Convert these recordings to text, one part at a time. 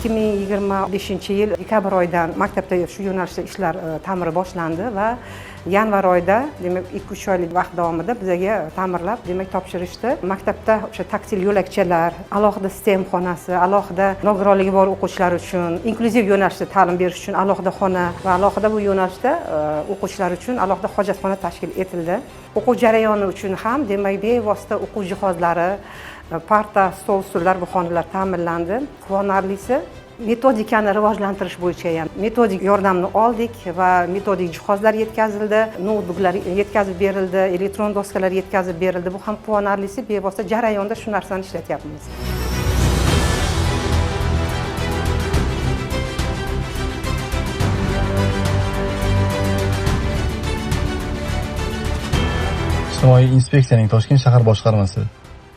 2025-yil dekabr oyidan maktabda shu yo'nalishda ishlar ta'miri boshlandi va yanvar oyida, demak, 2-3 oylik vaqt davomida bizga ta'mirlab, demak, topshirishdi. Maktabda o'sha taktil yo'lakchalar, alohida STEM xonasi, alohida nogironligi bor o'quvchilar uchun inklyuziv yo'nalishda ta'lim berish uchun alohida xona va alohida bu yo'nalishda o'quvchilar uchun alohida hojatxona tashkil etildi. O'quv jarayoni uchun ham, demak, bevosita o'quv jihozlari, parta, stol, stullar, bu xonalar ta'minlandi. Quvonarlisi, metodikani rivojlantirish bo'yicha ham metodik yordamni oldik va metodik jihozlar yetkazildi, noutbuklar yetkazib berildi, elektron doskalar yetkazib berildi. Bu ham quvonarlisi, bevosita jarayonda shu narsani ishlatyapmiz. Ijtimoiy inspeksiyaning Toshkent shahar boshqarmasi,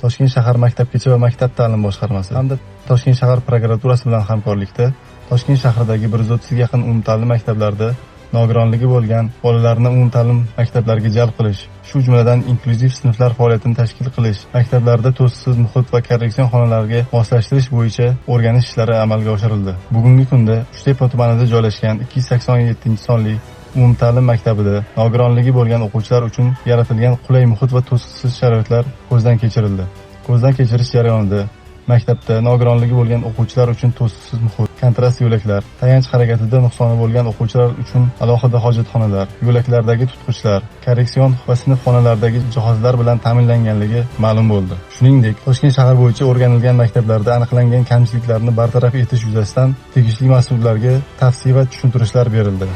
Toshkent shahar maktabgacha va maktab ta'lim boshqarmasi hamda Toshkent shahar prokuraturasi bilan hamkorlikda Toshkent shahridagi 130 ga yaqin umumta'lim maktablarida nogironligi bo'lgan bolalarni umumta'lim maktablariga jalb qilish, shu jumladan inklyuziv sinflar faoliyatini tashkil qilish, maktablarda to'siqsiz muhit va korreksion xonalarga moslashtirish bo'yicha o'rganish ishlari amalga oshirildi. Bugungi kunda Uchtepa tumanida joylashgan 287-sonli umumta'lim maktabida nogironligi bo'lgan o'quvchilar uchun yaratilgan qulay muhit va to'siqsiz sharoitlar ko'zdan kechirildi. Ko'zdan kechirish jarayonida maktabda nogironligi bo'lgan o'quvchilar uchun to'siqsiz muhit, kontrast yo'laklar, tayanch harakatida nuqsoni bo'lgan o'quvchilar uchun alohida hojatxonalar, yo'laklardagi tutqichlar, korreksion va sinf xonalaridagi jihozlar bilan ta'minlanganligi ma'lum bo'ldi. Shuningdek, Toshkent shahar bo'yicha o'rganilgan maktablarda aniqlangan kamchiliklarni bartaraf etish yuzasidan tegishli mas'ullarga tavsiya va tushuntirishlar berildi.